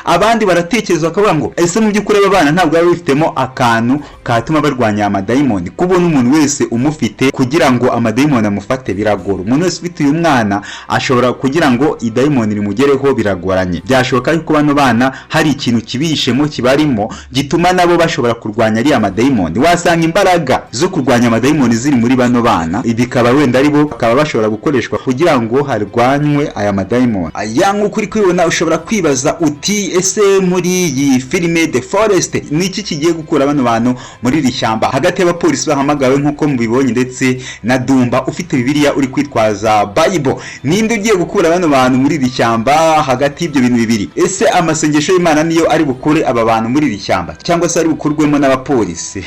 Abandi baratekereza bakavuga ngo: "Ese mu by'ukuri aba bana ntabwo baba bifitemo akantu katuma barwanya amadayimoni?" Kubona umuntu wese umufite, kugira ngo amadayimoni amufate biragora. Umuntu wese ufite uyu mwana ashobora kugira ngo idayimoni rimugereho biragoranye. Byashoboka yuko bano bana hari ikintu kibihishemo, kibarimo, gituma nabo bashobora kurwanya ariya madayimoni. Wasanga imbaraga zo kurwanya amadayimoni ziri muri bano bana, bikaba wenda ari bo bakaba bashobora gukoreshwa kugira ngo harwanywe aya madayimoni. Aya nk'uko uri kubibona, ushobora kwibaza uti: "Ese muri iyi filime The Forest ni iki kigiye gukura bano bantu muri iri shyamba?" Hagati y'abapolisi bahamagawe nk'uko mubibonye, ndetse na Dumba ufite Bibiliya, uri kwitwaza Bible, ninde ugiye gukura bano bantu muri iri shyamba? Hagati y'ibyo bintu bibiri, ese amasengesho y'Imana niyo ari bukure aba bantu muri iri shyamba, cyangwa se ari bukurwemo n'abapolisi?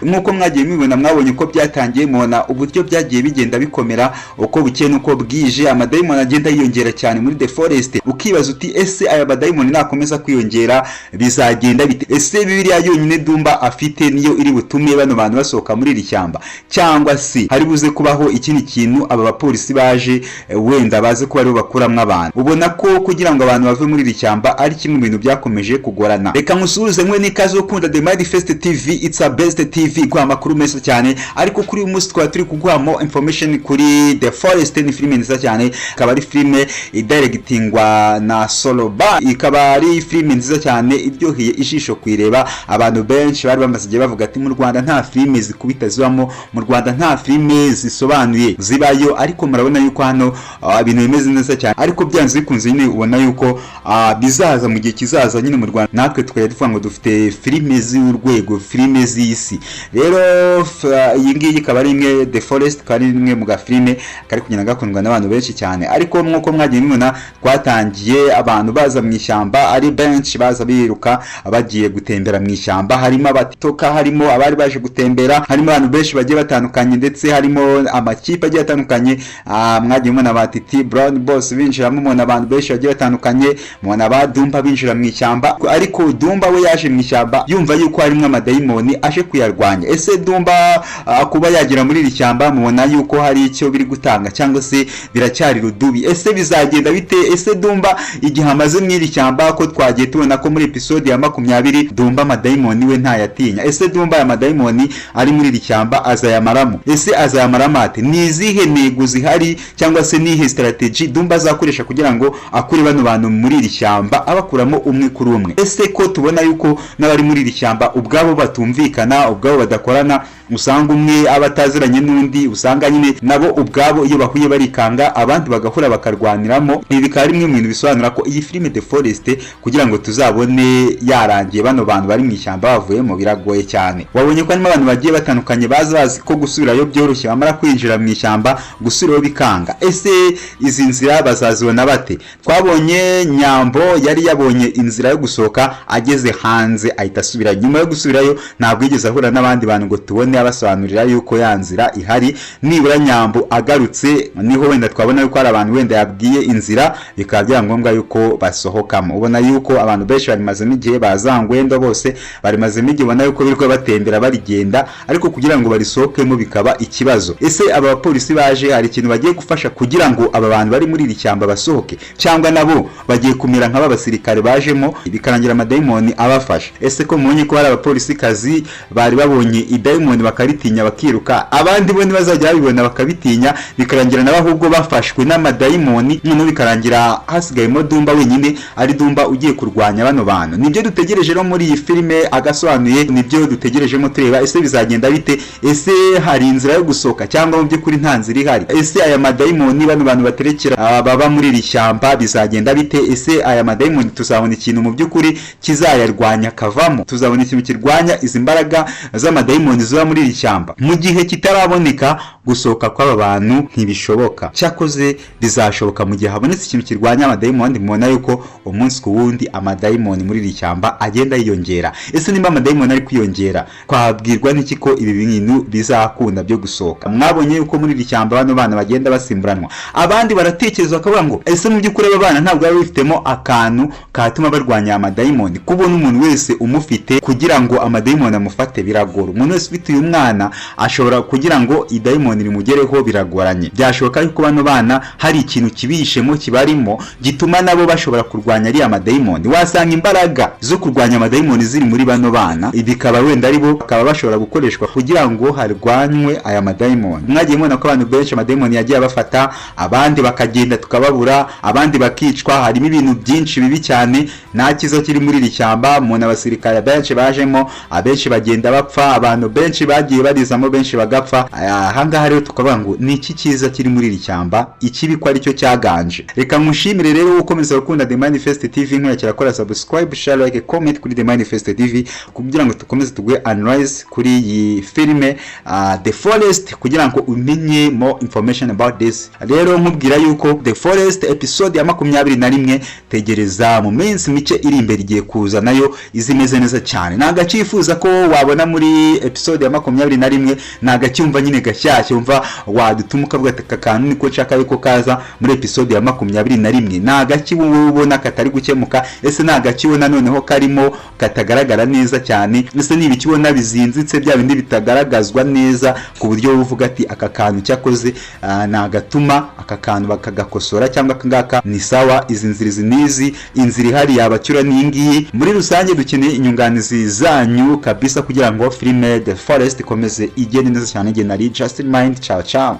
Nk'uko mwagiye mubibona, mwabonye uko byatangiye, mubona uburyo byagiye bigenda bikomera uko bukeye n'uko bwije, amadayimoni agenda yiyongera cyane muri The Forest. Ukibaza uti: "Ese aya madayimoni nakomeza kwiyongera bizagenda bite? Ese Bibiliya yonyine Dumba afite niyo iri butume bano bantu basohoka muri iri shyamba, cyangwa se hari buze kubaho ikindi kintu, aba bapolisi baje wenda baze kuba aribo bakuramo abantu?" Ubona ko kugira ngo abantu bave muri iri shyamba ari kimwe mu bintu byakomeje kugorana. Reka nkusuhuze mwe n'ikaze ukunda The Manifest TV. It's a best TV guha amakuru meza cyane, ariko kuri uyu munsi twaba turi kuguhamo information kuri The Forest. Ni filime nziza cyane, ikaba ari filime idirectingwa na Soloba, ikaba ari filime nziza cyane iryoheye ijisho kuyireba. Abantu benshi bari bamaze igihe bavuga ati: "Mu Rwanda nta filime zikubita zibamo, mu Rwanda nta filime zisobanuye zibayo." Ariko murabona yuko hano ibintu bimeze neza cyane, ariko byanze bikunze nyine ubona yuko bizaza mu gihe kizaza nyine mu Rwanda natwe tukajya tuvuga ngo dufite filime z'urwego, filime z'isi. Rero iyi ngiyi ikaba ari imwe, The Forest ikaba ari imwe mu gafilime kari kugenda gakundwa n'abantu benshi cyane. Ariko nk'uko mwagiye mubibona, twatangiye abantu baza mu ishyamba ari benshi, baza biruka bagiye gutembera mu ishyamba. Harimo abatoka, harimo abari baje gutembera, harimo abantu benshi bagiye batandukanye, ndetse harimo amakipe agiye atandukanye. Mwagiye mubona ba Titi Brown bose binjiramo, mubona abantu benshi bagiye batandukanye, mubona ba Dumba binjira mu ishyamba. Ariko Dumba we yaje mu ishyamba yumva yuko harimo amadayimoni, aje kuyarwanya. Ese Dumba kuba yagera muri iri shyamba, mubona yuko hari icyo biri gutanga, cyangwa se biracyari rudubi? Ese bizagenda bite? Ese Dumba igihe amaze mu iri shyamba, ko twagiye tubona ko muri episode ya 20 Dumba amadayimoni we ntayatinya, ese Dumba aya madayimoni ari muri iri shyamba azayamaramo? Ese azayamaramo ate? Ni izihe ntego zihari, cyangwa se nihe strategy Dumba azakoresha kugira ngo akure bano bantu muri iri shyamba, abakuramo umwe kuri umwe? Ese ko tubona yuko n'abari muri iri shyamba ubwabo batumvikana, ubwabo badakorana, usanga umwe aba ataziranye n'undi, usanga nyine nabo ubwabo iyo bahuye barikanga, abandi bagahura bakarwaniramo? Ibi bikaba ari bimwe mu bintu bisobanura ko iyi filime The Forest, kugira ngo tuzabone yarangiye bano bantu bari mu ishyamba bavuyemo, biragoye cyane. Wabonye ko harimo abantu bagiye batandukanye baza bazi ko gusubirayo byoroshye, bamara kwinjira mu ishyamba gusubirayo bikanga. Ese izi nzira bazazibona bate? Twabonye Nyambo yari yabonye inzira yo gusohoka, ageze hanze ahita asubira. Nyuma yo gusubirayo ntabwo yigeze ahura n'abandi bantu ngo tubone abasobanurira yuko ya nzira ihari. Nibura Nyambo agarutse niho wenda twabona yuko hari abantu wenda yabwiye inzira, bikaba byaba ngombwa yuko basohokamo. Ubona yuko abantu benshi barimazemo igihe, bazangwendo bose barimazemo igihe, ubona yuko birirwa batembera, barigenda, ariko kugira ngo barisohokemo bikaba ikibazo. Ese aba bapolisi baje hari ikintu bagiye gufasha kugira ngo aba bantu bari muri iri shyamba basohoke, cyangwa nabo bagiye kumera nk'aba basirikare bajemo bikarangira amadayimoni abafasha? Ese ko mubonye ko hari abapolisikazi bari babonye idayimoni bakaritinya bakiruka, abandi bo ntibazajya babibona bakabitinya, bikarangira nabo ahubwo bafashwe n'amadayimoni, noneho bikarangira hasigayemo Dumba wenyine, ari Dumba ugiye kurwanya bano bantu? Nibyo dutegereje rero muri iyi filime agasobanuye, nibyo dutegerejemo tureba. Ese bizagenda bite? Ese hari inzira yo gusohoka, cyangwa mu by'ukuri nta nzira ihari? Ese aya madayimoni bano bantu baterekera baba muri iri shyamba bizagenda bite? Ese aya madayimoni tuzabona ikintu mu by'ukuri kizayarwanya akavamo? Tuzabona ikintu kirwanya izi mbaraga z'amadayimoni ziba muri iri shyamba? Mu gihe kitaraboneka, gusohoka kw'aba bantu ntibishoboka. Cyakoze bizashoboka mu gihe habonetse ikintu kirwanya amadayimoni. Mubona yuko umunsi ku wundi amadayimoni muri iri shyamba agenda yiyongera. Ese nimba amadayimoni ari kwiyongera, twabwirwa n'iki ko ibi bintu bizakunda byo gusohoka? Mwabonye yuko muri iri shyamba bano bana bagenda basimburanwa. Abandi baratekereza bakavuga ngo: "Ese mu by'ukuri aba bana ntabwo baba bifitemo akantu katuma barwanya amadayimoni?" Kubona umuntu wese umufite, kugira ngo amadayimoni amufate biragora. Umuntu wese ufite uyu mwana ashobora kugira ngo idayimoni rimugereho biragoranye. Byashoboka yuko bano bana mwana ashobora kugira ngo idayimoni rimugereho biragoranye. Byashoboka yuko bano bana hari ikintu kibihishemo, kibarimo, gituma nabo bashobora kurwanya ariya madayimoni. Wasanga imbaraga zo kurwanya amadayimoni ziri muri bano bana, bikaba wenda ari bo bakaba bashobora gukoreshwa kugira ngo harwanywe aya madayimoni. Mwagiye mubona ko abantu benshi amadayimoni yagiye abafata, abandi bakagenda tukababura, abandi bakicwa. Harimo ibintu byinshi bibi cyane. Nta cyiza kiri muri iri shyamba. Umuntu abasirikare benshi bajemo, abenshi bagenda bapfa, abantu benshi bagiye barizamo, benshi bagapfa. Ahangaha rero tukavuga ngo ni iki cyiza kiri muri iri shyamba, ikibi ko aricyo cyaganje? Reka nkushimire rero ukomeza gukunda The Manifest TV, nkurakira kora subscribe, share, like, comment kuri The Manifest TV kugira ngo dukomeze tuguhe analyze kuri iyi filime The Forest, kugira ngo umenye more information about this. Rero nkubwira yuko The Forest episode ya 21, tegereza mu minsi mike iri imbere, igiye kuza nayo izimeze neza cyane. Ni agacifuza ko wabona muri episode ya 21, ni agacyumva nyine gashyashya wumva wadutuma ukavuga ati: "Aka kantu niko nshaka yuko kaza muri episode ya 21." Ni agaki wowe ubona katari gukemuka? Ese ni agaki ubona noneho karimo katagaragara neza cyane? Ese ni ibiki ubona bizinzitse, bya bindi bitagaragazwa neza, ku buryo wowe uvuga ati: "Aka kantu cyakoze ni agatuma aka kantu bakagakosora," cyangwa aka ngaka ni sawa, izi nzira izi n'izi, inzira ihari yabacyura ni iyi ngiyi? Muri rusange dukeneye inyunganizi zanyu kabisa kugira ngo filime The Forest ikomeze igende neza cyane. Njye nari Justin Mind. Ciao ciao.